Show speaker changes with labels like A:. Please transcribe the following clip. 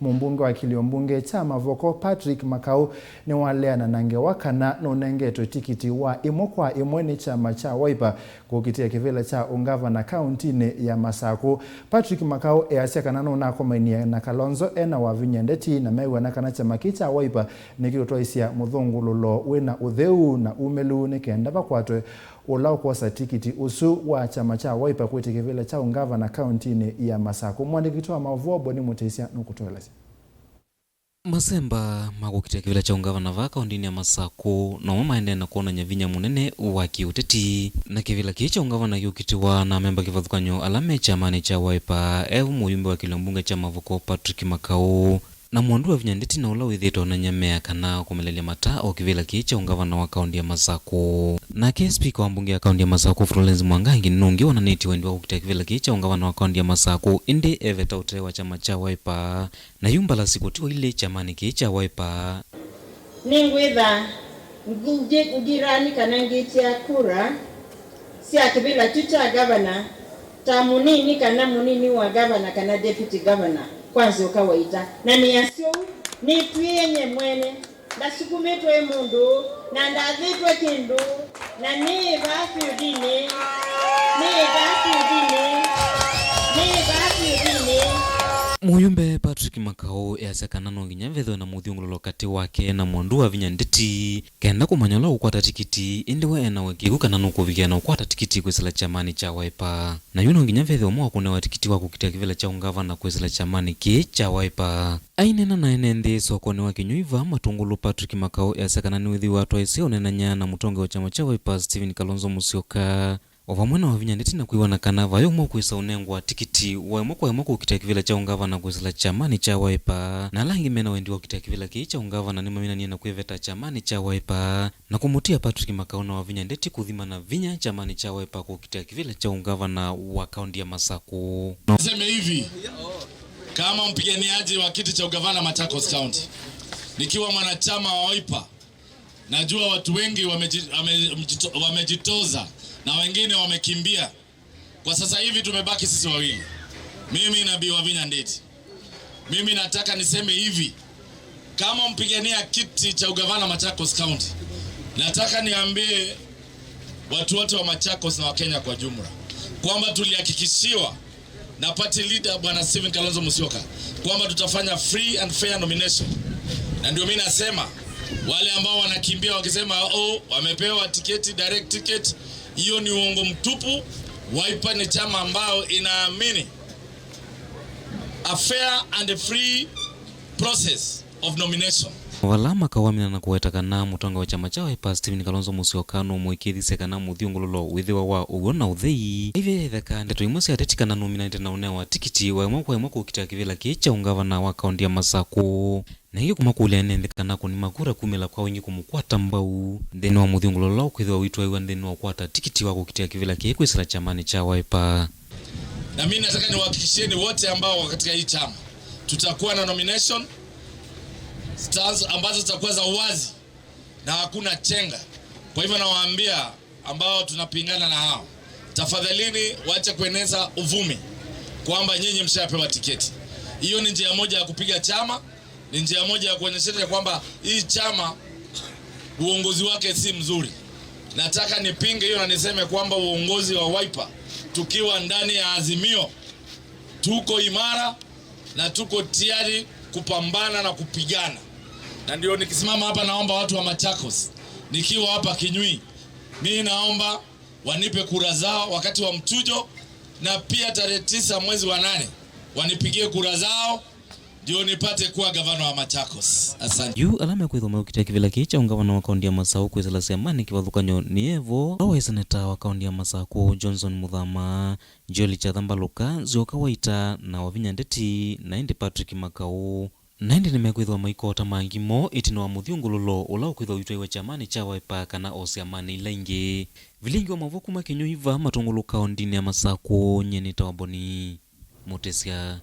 A: Mumbunge wa kilio mbunge cha Mavoko Patrick Makau niwaleana na ngewa kana nunengetwe tikiti wa imwe kwa imwe ni chama cha Wiper kukitia kivila cha ungavana kauntini ya Masaku. Patrick Makau easya kana nunakomainie na Kalonzo ena Wavinya Ndeti na mew'ana kana chama kii cha Wiper nikiutwaisya muthungululo wina utheu na umelu nikenda vakwatwe ula ukwosa tikiti usu wa chama cha Wiper kwita kivila cha ungavana kauntini ya Masaku. Mwandikiti wa mauvoo Boni Mutesia nukutuelesya.
B: Masemba makukitia kivila cha ungavana va kauntini ya Masaku nomo maendee na kwonanya vinya munene wa kiuteti na kivila kii cha ungavana kiukitiwa na memba kivathukanyo ala me chamani cha Wiper evu muyumbe wa kilio mbunge cha Mavoko Patrick Makau na mwandu wa Vinya Ndeti na ula withitwe onanya mea kana kumelelia mata o kivila kii cha ungavana wa kaunti ya Masaku. Nake spika wa mbunge ya kaunti ya Masaku Florence Mwangangi nungi wonanĩtie wendi wa kukitia kivila kii cha ungavana wa kaunti ya Masaku indi eveta utee wa chama cha Wiper na yumbala sikutiwa ile chamani kii cha Wiper.
C: Ningwitha ngirani kana ngitia kura sia kivila tu cha gavana ta munini kana munini wa gavana kana deputy governor kwanza ukawaita na ni asio ni twienye mwene ndasukumitwe mundu na ndathitwe kindu na ni vafiudini ni vafiudini ni vafiudini.
B: Muyumbe Patrick Makau easya kana no nginya vethwe na muthiungululo kati wake na mwandu wa Vinya Ndeti kenda kumanya ula ukwata tikiti indi we ena wekiku kana nukuvikia na ukwata tikiti kwisila chamani cha Wiper na yu no nginya vethwe umwe wa kunewa tikiti wa kukitia kivila cha ungavana kwisila chamani ki cha Wiper. Ainena na ene nthi sokoni wa Kinyuiva Matungulu Patrick Makau easya kana ni withi wa twaisi unenanya na mutonge wa chama cha Wiper Stephen Kalonzo Musyoka ovamwe na Wavinya Ndeti na kwiwana kana vayo umwe kwisa unengwa tikiti wa imwe kwa imwe kukitia kivila cha ungavana kwisila chamani cha Wiper na langi mena wendi wa kukitia kivila kii cha ungavana ni mamina na kwiveta chamani cha Wiper na kumutia Patrick Makau na Wavinya Ndeti kuthima na vinya chamani cha Wiper kukitia kivila cha ungavana wa kaunti ya Masaku.
D: Niseme hivi, kama mpiganiaji wa kiti cha ugavana Machakos County, nikiwa mwanachama wa Wiper, najua watu wengi wamejitoza na wengine wamekimbia. Kwa sasa hivi tumebaki sisi wawili, mimi na Bi Wavinya Ndeti. Mimi nataka niseme hivi, kama mpigania kiti cha ugavana Machakos County, nataka niambie watu wote wa Machakos na wa Kenya kwa jumla kwamba tulihakikishiwa na party leader Bwana Stephen Kalonzo Musyoka kwamba tutafanya free and fair nomination. Na ndio mimi nasema wale ambao wanakimbia wakisema oh, wamepewa tiketi, direct ticket, hiyo ni uongo mtupu. Wiper ni chama ambao inaamini a fair and a free process of nomination.
B: Vala makawamina na kuweta kana mutonga wa chama cha Wiper Stephen Kalonzo Musyoka no mwikithise kana muthiungululo withiwa wa ugo na uthei ivye itheka ndeto imwe cia ateti kana nominate na unewa tikiti wa imwe kwa imwe kukitia kivila kii cha ungavana wa kaunti ya Masaku na ingi kumakulia nenthe kana kunima kura kumila kwa wingi kumukwata mbau nthini wa muthiungululo ukwithiwa witwaiwa nthini wa kwata tikiti wa kukitia kivila kii kwisila chamani cha Wiper.
D: Na mimi nataka niwahakikishieni wote ambao wako katika hii chama tutakuwa na nomination stars ambazo zitakuwa za uwazi na hakuna chenga. Kwa hivyo nawaambia ambao tunapingana na hao, tafadhalini waache kueneza uvumi kwamba nyinyi mshapewa tiketi. Hiyo ni njia moja ya kupiga chama, ni njia moja ya kuonyesha kwamba hii chama uongozi wake si mzuri. Nataka nipinge hiyo na niseme kwamba uongozi wa Wiper tukiwa ndani ya Azimio tuko imara na tuko tayari kupambana na kupigana. Na ndio nikisimama hapa naomba watu wa Machakos, nikiwa hapa Kinyui, mimi naomba wanipe kura zao wakati wa mchujo, na pia tarehe 9 mwezi wa 8 wanipigie kura zao ndio nipate kuwa gavana wa Machakos. Asante.
B: Yu alama ya kwithoma ukitia kivila kii cha ungavana wa kaunti ya Masaku kwisila ciamani kivathukanyo ni evo awa seneta wa kaunti ya Masaku Johnson Muthama, Joel Chathambaluka, Nzioka Waita na Wavinya Ndeti na indi Patrick Makau. Na indi nimekwithwa maikota mangimo itina wa muthiungululo ula ukwithwa witwaiwa chamani cha Wiper kana o ciamani ila ingi. Vilingi wa mavuku makinyuiva Matungulu kaunti ya Masaku nyeni ta Wamboni Mutesia.